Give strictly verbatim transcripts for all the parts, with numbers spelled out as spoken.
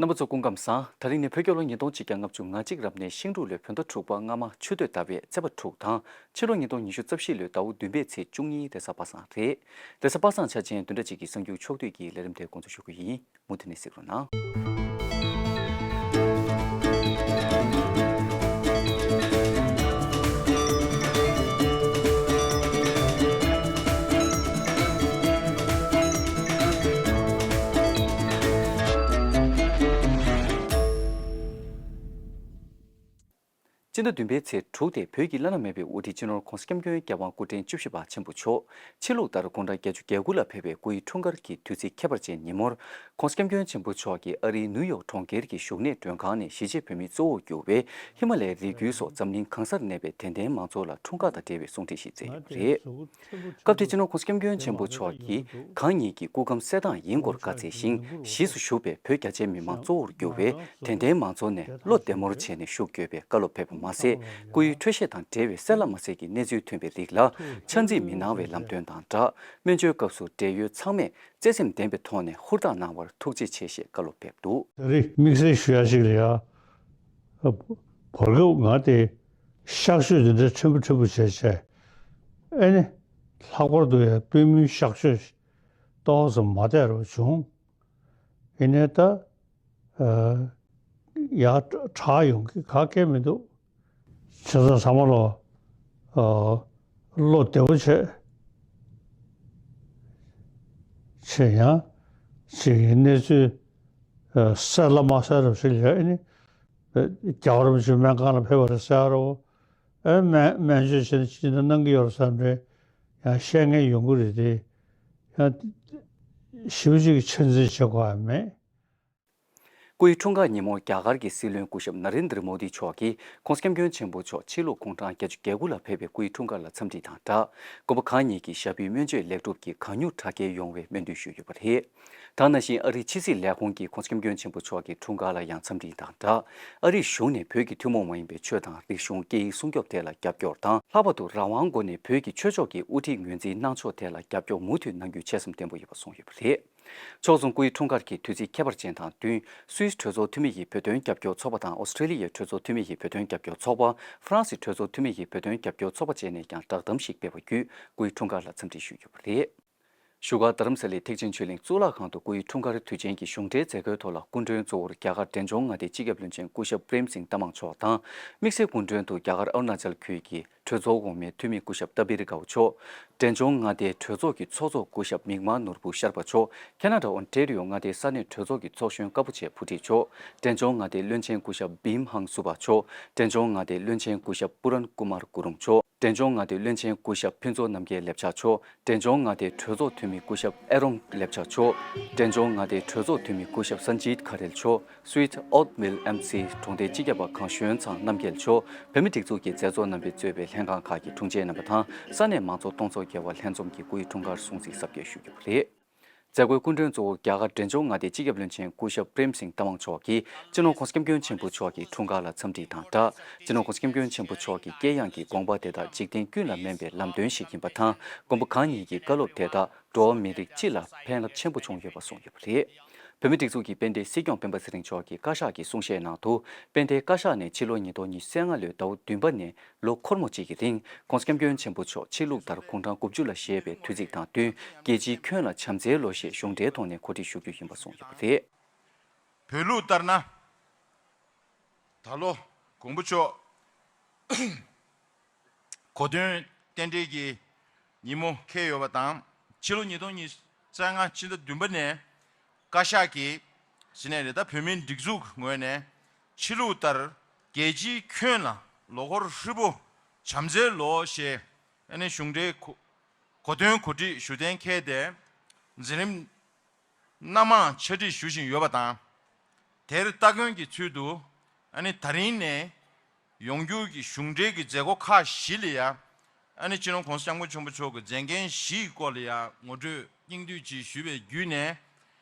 རྣམ་པ་ཚོ་སྐུ་ཁམས་བཟང་། དེ་རིང་ནི་བོད་རྒྱལ་ལོ་ཉིས་སྟོང་ཆིག་བརྒྱ་ལྔ་བཅུ་ང་གཅིག་རབ་གནས་ཤིང་འབྲུག་ལོའི་བོད་ཟླ་དྲུག་པ་སྔ་མ་ཆུ་སྟོད་ཟླ་བའི་ཚེས་པ་དྲུག་དང་། ཕྱི་ལོ་ཉིས་སྟོང་ཉི་ཤུ་རྩ་བཞི་ལོའི་ཟླ་བ་བདུན་པའི་ཚེས་བཅུ་གཉིས་རེས་གཟའ་པ་སངས་རེད། རེས་གཟའ་པ་སངས་འཆར་ཅན་བདུན་ཕྲག་གཅིག་གི་གསར་འགྱུར་ཕྱོགས་བསྡུས་ཀྱི་ལས་རིམ་དེ་འགོ་འཛུགས་ཞུ་གི་ཡིན། མུ་མཐུད་ནས་གཟིགས་རོགས་གནང་། སྤྱི་ཟླ་བདུན་པའི་ཚེས་དྲུག་སྟེ་བོད་ཀྱི་བླ་ན་མེད་པའི་དབུ་ཁྲིད་སྤྱི་ནོར་༧གོང་ས་༧སྐྱབས་མགོན་རྒྱལ་དབང་སྐུ་ཕྲེང་བཅུ་བཞི་པ་ཆེན་པོ་མཆོག་ཕྱི་ལུགས་ལྟར་དགུང་གྲངས་བརྒྱད་ཅུ་གྱ་དགུ་ལ་ཕེབས་པའི་སྐུའི་འཁྲུངས་སྐར་གྱི་དུས་ཚིགས་ཁྱད་པར་ཅན་ཉིན་མོར། ༸གོང་ས་༧སྐྱབས་མགོན་ཆེན་པོ་མཆོག་གིས་ཨ་རིའི་ནིའུ་ཡོག་གྲོང་ཁྱེར་གྱི་བཞུགས་གནས་མགྲོན་ཁང་ནས་གཞིས་བྱེས་བོད་མིའི་གཙོ་བོར་གྱུར་བའི་ཧི་མ་ལའི་རི་རྒྱུད་སོགས་འཛམ་གླིང་གང་སར་གནས་པའི་དད་ལྡན་མང་ཚོགས་ལ་འཁྲུངས་སྐར་དང་འབྲེལ་བའི་གསུང་འཕྲིན་ཞིག་སྩལ་ཡོད་པ་རེད། སྐབས་དེར་སྤྱི་ནོར་༸གོང་ས་༸སྐྱབས་མགོན་ཆེན་པོ་མཆོག་གིས་གང་ཉིད་ཀྱི་སྐུ་ཁམས་གསལ་ཐང་ཡིན་སྐོར་བཀའ་སྩལ་ཞིང་། གཞིས་སུ་བཞུགས་པའི་བོད་རྒྱ་ཆེའི་མི་མང་གཙོ་བོར་གྱུར་བའི་དད་ལྡན་མང་ཚོགས་ནས་བློ་བདེ་མོར་བྱས་ནས་ཤུགས་བསྐྱོད་པའི་བཀའ་སློབ་ཕེབས་པ་མ་ཟད། སྐུའི་འཕྲོད་བཞེས་དང་འབྲེལ་བའི་གསལ་ལ་མ་གསལ་གྱི་གནས་ཚུལ་ཐོན་པའི་རིགས་ལ་ཆ་འཛིན་མི་གནང་བའི་ལམ་སྟོན་དང་སྦྲགས། སྨན་བཅོས་སྐབས་སུ་བགྲེས་ཡོལ་ཚང་མས་བརྩེ་སེམས་ལྡན་པའི་ཐོག་ནས་ཧུར་ཐག་གནང་བར་ཐུགས་རྗེ་ཆེ་ཞེས་བཀའ་སློབ་ཕེབས་འདུག། ད་རེས་དམིགས་བསལ་ཞུ་ཡ་ཞིག་ལ་ཡ། བར་སྐབས་ང་དེ་གཤག་བཅོས་དེ་འདྲ་ཕྲན་བུ་ཕྲན་བུ་བྱས་བྱས། ཨེ་ནི། ལྷག་པར་དུ་ཡ་པུས་མོའི་གཤག་བཅོས་ཏོག་ཙམ་མ་བསྡད་རོགས་བྱུང་། ཡིན་ནའི་ད། ཡ་དྲག་ཡོང་གི་ག་གེ་མི་འདུག། བྱས་ཙང་ཚང་མ་ལོ། བློ་བདེ་པོ་བྱས། བྱས་ཡང་། ཅིག་གནས་ཚུལ། གསལ་ལ་མ་གསལ་རབས་ཤིག་ལ་ཨེ་ནི། རྒྱལ་བ་རིན་པོ་ཆེ་སྨན་ཁང་ལ་ཕེབས་པ་རེད་ཟེར་རོ། ཨེ་སྨན་སྨན་བཅོས་བྱས་ནས་ཅི་འདྲ་གནང་གི་ཡོད་རེད་བསམ་འདྲ་ཡང་བཤད་མཁན་ཡོང་གི་རེད་དེ། ཡང་ཞེ་པོ་ཅིག་ཆ་འཛིན་བྱེད་དགོས་ཡ་མེད། སྐུའི་འཁྲུངས་སྐར་ཉིན་མོར་རྒྱ་གར་གྱི་སྲིད་བློན་སྐུ་ཞབས་ན་རེན་དྲ་མོ་དི་མཆོག་གིས་༸གོང་ས་༸སྐྱབས་མགོན་ཆེན་པོ་མཆོག་ཕྱི་ལོ་དགུང་གྲངས་བརྒྱད་ཅུ་གྱ་དགུ་ལ་ཕེབས་པའི་སྐུའི་འཁྲུངས་སྐར་ལ་འཚམས་འདྲི་དང་སྦྲགས། དགོན་པ་ཁག་གཉིས་ཀྱི་ཞབས་པུའི་སྨན་བཅོས་ལེགས་གྲུབ་ཀྱིས་གང་མྱུར་དྲག་སྐྱེད་ཡོང་བའི་སྨོན་འདུན་ཞུས་ཡོད་པ་རེད། དེ་ནང་བཞིན་ཨ་རིའི་ཕྱི་སྲིད་ལས་ཁུངས་ཀྱིས་༸གོང་ས་༸སྐྱབས་མགོན་ཆེན་པོ་མཆོག་གི་འཁྲུངས་སྐར་ལ་ཡང་འཚམས་འདྲི་དང་སྦྲགས། ཨ་རིའི་གཞུང་ནས་བོད་ཀྱི་ཐུན་མོང་མ་ཡིན་པའི་ཆོས་དང་རིག་གཞུང་སྐད་ཡིག་སྲུང་སྐྱོབ་ཐད་ལ་རྒྱབ་སྐྱོར་དང་། ལྷག་པར་དུ་རང་དབང་སྒོ་ནས་བོད་ཀྱི་ཆོས་ཕྱོགས་ཀྱི་དབུ་ཁྲིད་ངོས་འཛིན་གནང་ཕྱོགས་ཐད་ལ་རྒྱབ་སྐྱོར་མུ་མཐུད་གནང་རྒྱུའི་ཆོད་སེམས་བརྟན་པོ་ཡོད་པ་གསུངས་ཡོད་པ་རེད། ཕྱོགས་མཚུངས་སྐུའི་འཁྲུངས་སྐར་གྱི་དུས་ཚིགས་ཁྱད་པར་ཅན་དང་བསྟུན། སུད་སི་གྲོས་ཚོགས་འཐུས་མི་ཡི་བོད་དོན་རྒྱབ་སྐྱོར་ཚོགས་པ་དང་། ཨོ་སི་ཀྲེ་ལི་ཡའི་གྲོས་ཚོགས་འཐུས་མི་ཡི་བོད་དོན་རྒྱབ་སྐྱོར་ཚོགས་པ། ཧྥ་རན་སིའི་གྲོས་ཚོགས་འཐུས་མི་ཡི་བོད་དོན་རྒྱབ་སྐྱོར་ཚོགས་པ་བཅས་ནས་ཀྱང་བསྒྲགས་གཏམ་ཞིག་སྤེལ་བ་བརྒྱུད། སྐུའི་འཁྲུངས་སྐར་ལ་འཚམས་འདྲི་ཞུས་ཡོད་པ་རེད། བཞུགས་སྒར་རྡ་རམ་ས་ལའི་ཐེག་ཆེན་ཆོས་གླིང་གཙུག་ལག་ཁང་དུ་སྐུའི་འཁྲུངས་སྐར་དུས་ཆེན་གྱི་གཞུང་འབྲེལ་མཛད་སྒོའི་ཐོག་ལ། སྐུ་མགྲོན་གཙོ་བོར་རྒྱ་གར་འབྲས་ལྗོངས་མངའ་སྡེའི་སྤྱི་ཁྱབ་བློན་ཆེན་སྐུ་ཞབས་པྲེམ་སིང་ཏ་མང་མཆོག་དང་། དམིགས་བསལ་སྐུ་མགྲོན་དུ་རྒྱ་གར་ཨ་རུ་ན་ཅལ་ཁུལ་གྱི་གྲོས་ཚོགས་འོག་མའི་འཐུས་མི་སྐུ་ཞབས་ཏ་བིར་དགའ་བོ་མཆོག། འབྲས་ལྗོངས་མངའ་སྡེའི་གྲོས་ཚོགས་ཀྱི་ཚོགས་གཙོ་སྐུ་ཞབས་མིག་དམར་ནོར་བུ་ཤར་པ་མཆོག། ཁ་ན་ཌ་ཨོན་ཊེ་རི་ཡོ་མངའ་སྡེའི་ས་གནས་གྲོས་ཚོགས་ཀྱི་ཚོགས་གཞོན་ཀ་བོ་ཆེ་བུ་ཁྲིད་མཆོག། འབྲས་ལྗོངས་མངའ་སྡེའི་བློན་ཆེན་སྐུ་ཞབས་བིམ་ཧང་སུ་བྷ་མཆོག། འབྲས་ལྗོངས་མངའ་སྡེའི་བློན་ཆེན་སྐུ་ཞབས་པུ་རན་ཀུ་མར་གུ་རུང་མཆོག། འབྲས་ལྗོངས་མངའ་སྡེའི་བློན་ཆེན་སྐུ་ཞབས་ཕུན་ཚོགས་རྣམ་རྒྱལ་ལེབ་ཆ་མཆོག། འབྲས་ལྗོངས་མངའ་སྡེའི་གྲོས་ཚོགས་འཐུས་མི་སྐུ་ཞབས་ཨེ་རོང་ལེབ་ཆ་མཆོག། འབྲས་ལྗོངས་མངའ་སྡེའི་གྲོས་ཚོགས་འཐུས་མི་སྐུ་ཞབས་སན་ཇིད་ཁ་རེལ་མཆོག། སུད་ཨོཊ་མིལ་ཨེམ་སི་གྲོང་སྡེའི་སྤྱི་ཁྱབ་པ་གངས་གཞོན་ཚང་རྣམ་རྒྱལ་མཆོག། བོད་མིའི་སྒྲིག་འཛུགས་ཀྱི་མཛད་གཙོ་རྣམ་པས་གཙོས་པའི་ལྷན་ཁང་ཁག་གི་དྲུང་ཆེ་རྣམ་པ་དང་། ས་གནས་མང་ཚོགས་སྟོང་ཚོ་བརྒལ་བ་ལྷན་འཛོམས་ཀྱིས་སྐུའི་འཁྲུངས་སྐར་སྲུང་བརྩི་གཟབ་རྒྱས་ཞུས་ཡོད་པ་རེད། མཛད་སྒོའི་སྐུ་མགྲོན་གཙོ་བོར་རྒྱ་གར་འབྲས་ལྗོངས་མངའ་སྡེའི་སྤྱི་ཁྱབ་བློན་ཆེན་སྐུ་ཞབས་པྲེམ་སིང་ཏ་མང་མཆོག་གིས། སྤྱི་ནོར་༸གོང་ས་༸སྐྱབས་མགོན་ཆེན་པོ་མཆོག་གི་འཁྲུངས་སྐར་ལ་འཚམས་འདྲི་དང་སྦྲགས། སྤྱི་ནོར་༸གོང་ས་༸སྐྱབས་མགོན་ཆེན་པོ་མཆོག་གི་དཀྱེལ་ཡངས་ཀྱི་དགོངས་པ་དེ་དག་འཇིག་རྟེན་ཀུན་ལ་སྨན་པའི་ལམ་སྟོན་ཞིག་ཡིན་པ་དང་། དགོན་པ་ཁག་གཉིས་ཀྱི་བཀའ་སློབ་དེ་དག་འགྲོ་བ་མི་རིགས་སྤྱི་ལ་ཕན་རླབས་ཆེན་པོ་བྱུང་ཡོད་པ་གསུངས་ཡོད་པ་རེད། བོད་མིའི་སྒྲིག་འཛུགས་ཀྱི་དཔལ་ལྡན་སྲིད་སྐྱོང་སྤེན་པ་ཚེ་རིང་མཆོག་གིས་བཀའ་ཤག་གི་གསུང་བཤད་ནང་དུ། དཔལ་ལྡན་བཀའ་ཤག་ནས་ཕྱི་ལོ་ཉིས་སྟོང་ཉི་ཤུ་རྩ་ལྔ་ལོའི་ཟླ་བ་བདུན་པ་ནས་ལོ་འཁོར་མོ་གཅིག་གི་རིང་༸གོང་ས་༸སྐྱབས་མགོན་ཆེན་པོ་མཆོག་ཕྱི་ལུགས་ལྟར་དགུང་གྲངས་དགུ་བཅུ་ལ་བཞེས་པའི་དུས་ཚིགས་དང་བསྟུན། རྒྱལ་སྤྱིའི་ཁྱོན་ལ་བྱམས་བརྩེའི་ལོ་ཞེས་གཞུང་འབྲེལ་ཐོག་ནས་གོ་སྒྲིག་ཞུ་རྒྱུ་ཡིན་པ་གསུངས་ཡོད་པ་རེད། བོད་ལུགས་ལྟར་ན། ད་ལོ་མགོན་པོ་མཆོག་གོ་སྟོན་རྟེན་འབྲེལ་གྱི་ཉིན་མོ་འཁེལ་ཡོད་པ་དང་། ཕྱི་ལོ་ཉིས་སྟོང་ཉི་ཤུ་རྩ་ལྔ་ཕྱི་ཟླ་བདུན་པ་ནས་བཀའ་ཤག་གིས་ཟེར་ནས་རེད། ད་བོད་མིའི་སྒྲིག་འཛུགས་ངོས་ནས་ཕྱི་ལུགས་ལྟར་རྒྱལ་སྤྱིའི་ཁྱོན་ལ་ལོ་འཁོར་ཧྲིལ་པོ་བྱམས་བརྩེའི་ལོ་ཞེས་ཨ་ནི་གཞུང་འབྲེལ་གོ་གོ་སྟོན་གོ་སྒྲིག་ཞུ་གཏན་འཁེལ་ཏེ་འཛིན་རིམ་སྣ་མང་ཆ་སྒྲིག་ཞུ་བཞིན་ཡོད་པ་དང་། དེར་སྟ་གོན་གྱི་ཚུལ་དུ་ཨ་ནི་ད་རིང་ནས་ཡོང་རྒྱུ་གི་གཞུང་འབྲེལ་གྱི་མཛད་སྒོ་ཁག་བཞི་ལ་ཡ་ཨ་ནི་སྤྱི་ནོར་༸གོང་ས་༸སྐྱབས་མགོན་ཆེན་པོ་མཆོག་གི་མཛད་འགན་བཞིའི་སྐོར་ལ་ཡ་ངོ་སྤྲོད་སྙིང་བསྡུས་ཅིག་ཞུས་པའི་བརྒྱུད་ནས།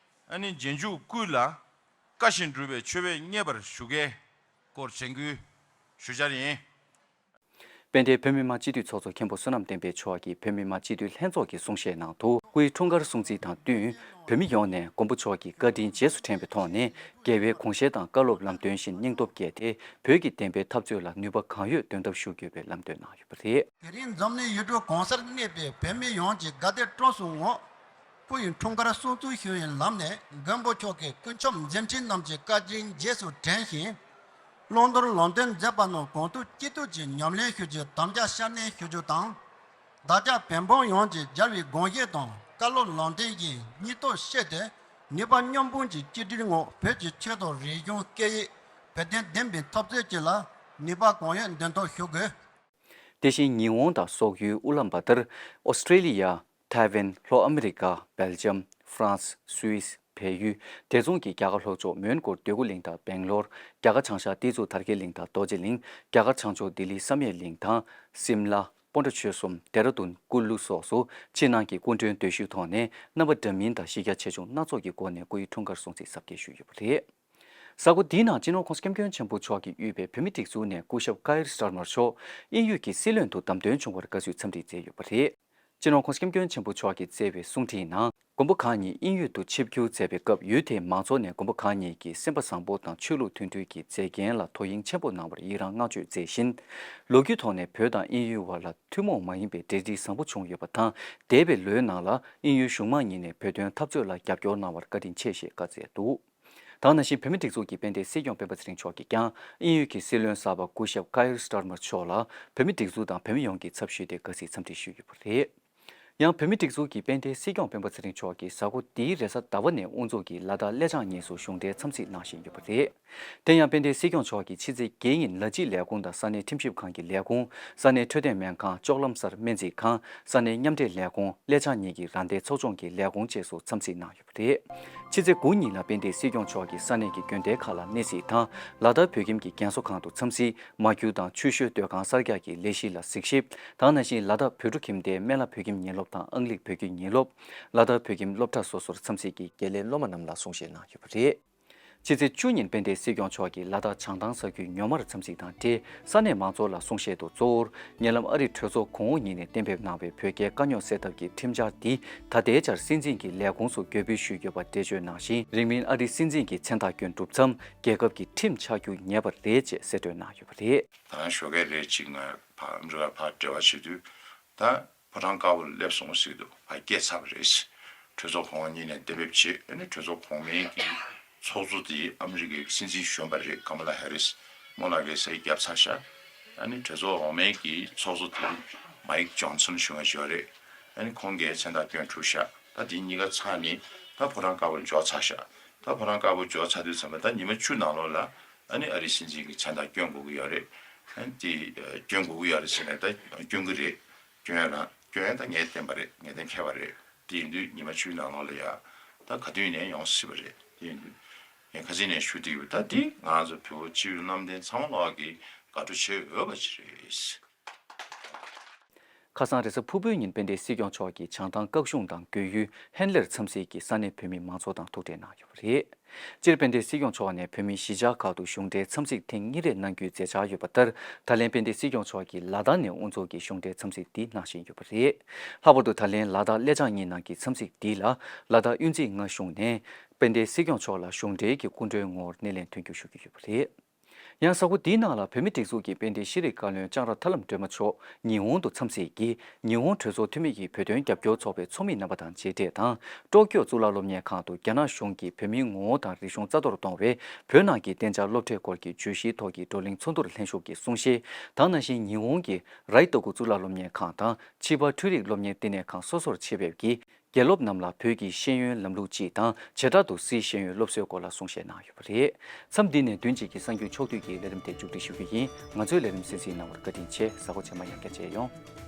ཨ་ནི་རྗེས་འཇུག་ཀུན་ལ་བཀའ་བཞིན་སྒྲུབ་པའི་མཆོད་པས་མཉེས་པར་ཞུ་གལ་སྐོར་དྲན་སྐུལ་ཞུ་འཆར་ཡིན། དཔལ་ལྡན་བོད་མི་མང་སྤྱི་འཐུས་ཚོགས་གཙོ་མཁན་པོ་བསོད་ནམས་བསྟན་འཕེལ་མཆོག་གིས་བོད་མི་མང་སྤྱི་འཐུས་ལྷན་ཚོགས་ཀྱི་གསུང་བཤད་ནང་དུ། སྐུའི་འཁྲུངས་སྐར་སྲུང་བརྩི་དང་བསྟུན། བོད་ བོད་མི་ཡོངས་ནས་མགོན་པོ་མཆོག་གི་བཀའ་དྲིན་རྗེས་སུ་དྲན་པའི་ཐོག་ནས། རྒྱལ་བའི་དགོངས་བཞེད་དང་བཀའ་སློབ་ལམ་སྟོན་བཞིན་སྙིང་སྟོབས་བསྐྱེད་དེ། བོད་ཀྱི་བདེན་པའི་འཐབ་རྩོད་ལ་ནུས་པ་གང་ཡོད་འདོན་ཐབས་ཞུ་དགོས་པའི་ལམ་སྟོན་གནང་ཡོད་པ་རེད། དེ་རིང་འཛམ་གླིང་ཡུལ་གྲུ་གང་སར་གནས་པའི་བོད་མི་ཡོངས་ཀྱི་དགའ་དད་སྤྲོ་གསུམ་ངོགས། སྐུ་ཡི་འཁྲུངས་སྐར་སྲུང་བརྩི་ཞུ་བའི་ལམ་ནས། མགོན་པོ་མཆོག་གི་སྐུ་ཁམས་མཛད་འཕྲིན་རྣམས་ཀྱི་བཀའ་དྲིན་རྗེས་སུ་དྲན་ཞིང་། བླང་དོར་ལམ་སྟོན་མཛད་པ་རྣམས་གང་ཐུབ་ཅི་ཐུབ་ཀྱིས་ཉམས་ལེན་ཞུ་རྒྱུའི་དམ་བཅའ་སྲ་བརྟན་ཞུ་རྒྱུ་དང་། བདག་ཅག་བོད་འབངས་ཡོངས་ཀྱིས་རྒྱལ་བའི་དགོངས་བཞེད་དང་བཀའ་སློབ་ལམ་སྟོན་གྱི་སྙིང་སྟོབས་བསྐྱེད་དེ། ནུས་པ་མཉམ་སྤུངས་ཀྱི་གཅིག་སྒྲིལ་ངང་བོད་ཀྱི་ཆོས་དང་རིག་གཞུང་སྐད་ཡིག་བོད་དོན་བདེན་པའི་འཐབ་རྩོད་ཅིག་ལ་ནུས་པ་གང་ཡོད་འདོན་ཐབས་ཞུ་དགོས། དེ་བཞིན་ཉི་ཧོང་དང་སོག་ཡུལ་ཨུ་ལམ་བྷ་ཏར། ཨོ་སི་ཀྲེ་ལི་ཡ། ཐའེ་ཝན། ལྷོ་ཨ་མི་རི་ཀ། སྦེལ་ཇམ། ཧྥ་རན་སི། སུད་སི། བལ་ཡུལ། དེ་མཚུངས་ཀྱི་རྒྱ་གར་ལྷོ་ཕྱོགས་མོན་གྷོ། འདོད་རྒུ་གླིང་དང་སྦེང་ལོར། རྒྱ་གར་བྱང་ཤར་ཏི་ཛུ་དར་རྒྱས་གླིང་དང་རྡོ་རྗེ་གླིང་། རྒྱ་གར་བྱང་ཕྱོགས་ལྡི་ལི་བསམ་ཡས་གླིང་དང་། སིམ་ལ། པོན་ཊ་ཆོལ་གསུམ། ལྡེ་ར་ལྡུན། ཀུ་ལུ་སོགས་སུ་ཕྱི་ནང་གི་སྐུ་མགྲོན་སྡོད་ཤུལ་ཐོག་ནས་རྣམ་པ་འདྲ་མིན་དང་གཞི་རྒྱ་ཆེ་ཆུང་སྣ་ཚོགས་ཀྱི་སྒོ་ནས་སྐུའི་འཁྲུངས་སྐར་སྲུང་བརྩི་གཟབ་རྒྱས་ཞུས་ཡོད་པ་རེད། གཟའ་འཁོར་འདིའི་ནང་སྤྱི་ནོར་༸གོང་ས་༸སྐྱབས་མགོན་ཆེན་པོ་མཆོག་གིས་དབུས་པའི་བོད་མིའི་སྒྲིག་འཛུགས་ནས་སྐུ་ཞབས་ཀ་ཡིར་སི་ཊར་མར་མཆོག་དབྱིན་ཡུལ་གྱི་སྲིད་བློན་དུ་བདམས་ཐོན་བྱུང་བར་དགའ་བསུའི་འཚམས་འདྲི་མཛད་ཡོད་པ་རེད། སྤྱི་ནོར་༸གོང་ས་༸སྐྱབས་མགོན་ཆེན་པོ་མཆོག་གིས་བསྩལ་བའི་གསུང་འཕྲིན་ནང་། མགོན་པོ་གང་ཉིད་དབྱིན་ཡུལ་དུ་ཆིབས་བསྒྱུར་མཛད་པའི་སྐབས། ཡུལ་དེའི་མང་ཚོགས་ནས་མགོན་པོ་གང་ཉིད་ཀྱི་སེམས་པ་བཟང་པོ་དང་ཆོས་ལུགས་མཐུན་སྒྲིལ་གྱི་མཛད་འགན་ལ་དོ་དབྱིངས་ཆེན་པོ་གནང་བར་ཡི་རང་བསྔགས་བརྗོད་མཛད་བཞིན། ལོ་རྒྱུས་ཐོག་ནས་བོད་དང་དབྱིན་ཡུལ་བར་ལ་ཐུན་མོང་མ་ཡིན་པའི་འབྲེལ་འདྲིས་བཟང་པོ་བྱུང་ཡོད་པ་དང་། འདས་པའི་ལོའི་ནང་ལ་དབྱིན་ཡུལ་གཞུང་མང་གཉིས་ནས་བོད་དོན་འཐབ་རྩོད་ལ་རྒྱབ་སྐྱོར་གནང་བར་བཀའ་དྲིན་ཆེ་ཞེས་བཀའ་སྩལ་འདུག། དེ་ནང་བཞིན་བོད་མིའི་སྒྲིག་འཛུགས་ཀྱི་དཔལ་ལྡན་སྲིད་སྐྱོང་སྤེན་པ་ཚེ་རིང་མཆོག་གིས་ཀྱང་དབྱིན་ཡུལ་གྱི་སྲིད་བློན་གསར་པ་སྐུ་ཞབས་ཀ་ཡིར་སི་ཊར་མར་མཆོག་ལ་བོད་མིའི་སྒྲིག་འཛུགས་དང་བོད་མི་ཡོངས་ཀྱི་ཚབ་ཞུས་ཏེ་དགའ་བསུའི་འཚམས་འདྲི་ཞུས་ཡོད་པ་རེད། ཡང་བོད་མིའི་སྒྲིག་འཛུགས་ཀྱི་དཔལ་ལྡན་སྲིད་སྐྱོང་སྤེན་པ་ཚེ་རིང་མཆོག་གིས་གཟའ་འཁོར་འདིའི་རེས་གཟའ་ཟླ་བ་ནས་དབུ་འཛུགས་ཀྱིས་ལ་དྭགས་ཀླད་བྱང་གཉིས་སུ་གཞུང་འབྲེལ་འཚམས་གཟིགས་གནང་བཞིན་ཡོད་པ་རེད། དེ་ཡང་དཔལ་ལྡན་སྲིད་སྐྱོང་མཆོག་གིས་ཕྱི་ཚེས་བརྒྱད་ཉིན་ལ་སྤྱི་ལས་ཁུངས་དང་ས་གནས་ཁྲིམས་ཞིབ་ཁང་གི་ལས་ཁུངས། ས་གནས་འཕྲོད་བསྟེན་སྨན་ཁང་། ལྕོག་ལམ་སར་སྨན་རྩིས་ཁང་། ས་གནས་མཉམ་འབྲེལ་ལས་ཁུངས། ཀླད་བྱང་གཉིས་ཀྱི་རང་བདེན་ཚོགས་ཆུང་གི་ལས་ཁུངས་བཅས་སུ་འཚམས་གཟིགས་གནང་ཡོད་པ་རེད། ཕྱི་ཚེས་དགུ་ཉིན་ལ་དཔལ་ལྡན་སྲིད་སྐྱོང་མཆོག་གིས་ས་གནས་ཀྱི་དགོན་སྡེ་ཁག་ལ་གནས་གཟིགས་དང་། ལ་དྭགས་བོད་ཁྱིམ་གྱི་རྒན་གསོ་ཁང་དུ་འཚམས་གཟིགས། མ་སྐྱུར་དང་ཆུ་ཤུལ་སྡོད་ཁང་གསར་རྒྱག་གི་ལས་གཞི་ལ་གཟིགས་ཞིབ། དེ་ནང་བཞིན་ལ་དྭགས་བོད་ཕྲུག་ཁྱིམ་སྡེའི་སྨན་བླ་བོད་ཁྱིམ་ཉིན་སློབ་དང་ཨང་གླིང་བོད་ཁྱིམ་ཉིན་སློབ། ལ་དྭགས་བོད་ཁྱིམ་སློབ་གྲྭ་སོ་སོར་འཚམས་གཟིགས་ཀྱིས་དགེ་ལས་སློབ་མ་རྣམས་ལ་གསུང་བཤད་གནང་ཡོད་པ་རེད། ཕྱི་ཚེས་བཅུ་ཉིན་དཔལ་ལྡན་སྲིད་སྐྱོང་མཆོག་གིས་ལ་དྭགས་བྱང་ཐང་ས་ཁུལ་ཉོ་མར་འཚམས་གཟིགས་དང་འབྲེལ་ས་གནས་མང་ཚོགས་ལ་གསུང་བཤད་དུ། གཙོ་བོར་ཉེ་ལམ་ཨ་རིའི་གྲོས་ཚོགས་གོང་འོག་གཉིས་ནས་གཏན་འབེབས་གནང་བའི་བོད་རྒྱའི་དཀའ་རྙོག་སེལ་ཐབས་ཀྱི་ཁྲིམས་འཆར་འདི་ད་ལྟའི་ཆར་སྲིད་འཛིན་གྱི་ལས་ཁུངས་སུ་འགོད་འབུལ་ཞུས་ཡོད་པ་འགྲེལ་བརྗོད་གནང་ཞིང་། རིང་མིན་ཨ་རིའི་སྲིད་འཛིན་གྱི་མཚན་རྟགས་སྐྱོན་གྲུབ་མཚམས་རྒྱལ་ཁབ་ཀྱི་ཁྲིམས་ཆགས་རྒྱུ་ངེས་པ་རེད་ཅེས་གསལ་སྟོན་གནང་ཡོད་པ་རེད། ད་རང་ཞོགས་ཀས་རེད་ཅིག་ང་ཕ་ཨ་མི་རི་ཀར་ཕར་འབྲེལ་བ་བྱེད་དུས་ད། ཕོ་བྲང་དཀར་པོར་སླེབས་སོང་ཟེར་དུས་ཕར་སྐད་ཚར་བ་རེད། གྲོས་ཚོགས་གོང་འོག་གཉིས་ནས་གཏན་འབེབས་བྱས། ཨ་ནི་གྲོས་ཚོགས་གོང་མའི་གི་ཚོགས་གཙོ་དེ་ཨ་མི་རི་ཀའི་སྲིད་འཛིན་གཞོན་པ་རེད། ཀ་མ་ལ་ཧེ་རིས་སྨོན་ལམ་གྱི་ས་ཡིག་བརྒྱབ་ཚར་ཤག་ཨ་ནི་གྲོས་ཚོགས་འོག་མའི་གི་ཚོགས་གཙོ་དེ་མའིག་ཇོན་སོན་གཞོན་པ་ཞིག་རེད། ཨ་ནི་ཁོང་གིས་མཚན་རྟགས་སྐྱོན་གྲུབ་ཤག་ད་དེ་གཉིས་ཀ་ཚང་ནས་ད་ཕོ་བྲང་དཀར་པོར་འབྱོར་ཚར་ཤག་ད་ཕོ་བྲང་དཀར་པོར་འབྱོར་ཚར་དུས་ཙམ་པ་ད་ཉི་མ་བཅུ་ནང་ལོགས་ལ་ཨ་ནི་ཨ་རིའི་སྲིད་འཛིན་གྱི་མཚན་རྟགས་སྐྱོན་དགོས་ཀྱི་ཡོད་རེད། ཨ་ནི་དེ་སྐྱོན་དགོས་ཀྱི་ཡོད་རེད་ཟེར་ནས་ད་སྐྱོན་གྱི་རེད། སྐྱོན་རང་སྐྱོན་ད་ངས་བསྟན་པ་རེད། ངས་གཏན་འཁེལ་བ་རེད། དེ་ཡིན་དུས་ཉི་མ་བཅུའི་ནང་ལོགས་ལ་ཡ་ད་ག་དུས་ནས་ཡོང་སྲིད་པ་རེད། དེ་ཡིན་དུས་ངས་ཁ་སང་ནས་ཞུ་བསྡད་ཡོད། ད་དེ་ང་ཚོ་བོད་པ་སྤྱི་འཐུས་རྣམ་གདན་ཚང་མ་ལོག་གིས་དགའ་སྤྲོ་བྱེད་འོས་པ་ཅིག་རེད། ཁ་སང་རེས་གཟའ་ཕུར་བུའི་ཉིན་དཔལ་ལྡན་སྲིད་སྐྱོང་མཆོག་གིས་བྱང་ཐང་སྐྱིད་གཤོངས་དང་སྒོས་ཡུལ་ཧན་ལེར་འཚམས་གཟིགས་ཀྱིས་ས་གནས་བོད་མི་མང་ཚོགས་དང་ཐུག་འཕྲད་གནང་ཡོད་པ་རེད། སྤྱིར་དཔལ་ལྡན་སྲིད་སྐྱོང་མཆོག་ནས་བོད་མིའི་གཞིས་ཆགས་ཁག་ཏུ་གཞུང་འབྲེལ་འཚམས་གཟིགས་ཐེངས་གཉིས་རེ་གནང་རྒྱུའི་མཛད་འཆར་ཡོད་པ་ལྟར། ད་ལན་དཔལ་ལྡན་སྲིད་སྐྱོང་མཆོག་གིས་ལ་དྭགས་ནས་དབུ་འཛུགས་ཀྱིས་གཞུང་འབྲེལ་འཚམས་གཟིགས་འདི་གནང་བཞིན་ཡོད་པ་རེད། ལྷག་པར་དུ་ད་ལན་ལ་དྭགས་ཀླད་བྱང་གཉིས་ནང་གི་འཚམས་གཟིགས་འདི་ལ་ལ་དྭགས་དབུས་འཛིན་མངའ་གཞུང་ནས་དཔལ་ལྡན་སྲིད་སྐྱོང་མཆོག་ལ་གཞུང་འབྲེལ་གྱི་སྐུ་མགྲོན་ངོ་བོར་སྣེ་ལེན་ཐོན་རྒྱུ་ཞུ་རྒྱུ་ཡོད་པ་རེད། ཡང་གཟའ་འཁོར་འདིའི་ནང་ལ་བོད་མིའི་སྒྲིག་འཛུགས་ཀྱི་དཔལ་ལྡན་ཤེས་རིག་བཀའ་བློན་ལྕང་ར་ཐར་ལམ་སྒྲོལ་མ་མཆོག་ཉི་ཧོང་དུ་འཚམས་གཟིགས་ཀྱིས། ཉི་ཧོང་གྲོས་ཚོགས་འཐུས་མི་ཡི་བོད་དོན་རྒྱབ་སྐྱོར་ཚོགས་པའི་ཚོགས་མི་རྣམ་པ་དང་མཇལ་འཕྲད་དང་། ཀྲོ་ཀྱོ་གཙུག་ལག་སློབ་གཉེར་ཁང་དུ་རྒྱ་ནག་གཞུང་གིས་བོད་མིའི་ངོ་བོ་དང་རིག་གཞུང་རྩ་གཏོར་གཏོང་བའི་བོད་ནང་གི་བདེ་འཇགས་སློབ་ཁྲིད་སྐོར་གྱི་བརྗོད་གཞིའི་ཐོག་གི་བགྲོ་གླེང་ཚོགས་འདུར་ལྷན་ཞུགས་ཀྱིས་གསུང་བཤད། དེ་ནང་བཞིན་ཉི་ཧོང་གི་རའི་ཏོ་ཀུ་གཙུག་ལག་སློབ་གཉེར་ཁང་དང་ཕྱི་པར་འཕྲུལ་རིག་སློབ་གཉེར་བསྟི་གནས་ཁང་སོ་སོར་ཆེད་ཕེབས་ཀྱིས། དགེ་སློབ་རྣམས་ལ་བོད་ཀྱི་ཤེས་ཡོན་ལམ་ལུགས་སྤྱི་དང་། བྱེ་བྲག་ཏུ་སིའི་ཤེས་ཡོན་སློབ་གསོའི་སྐོར་ལ་གསུང་བཤད་གནང་ཡོད་པ་རེད། མཚམས་འདི་ནས་བདུན་གཅིག་གི་གསར་འགྱུར་ཕྱོགས་བསྡུས་ཀྱི་ལས་རིམ་དེ་མཇུག་སྒྲིལ་ཞུ་རྒྱུ་ཡིན། ང་ཚོའི་ལས་རིམ་གསན་གཟིགས་གནང་བར་བཀའ་དྲིན་ཆེ། གཟའ་འཁོར་རྗེས་མ་ཡང་བསྐྱར་མཇལ་ཡོང་།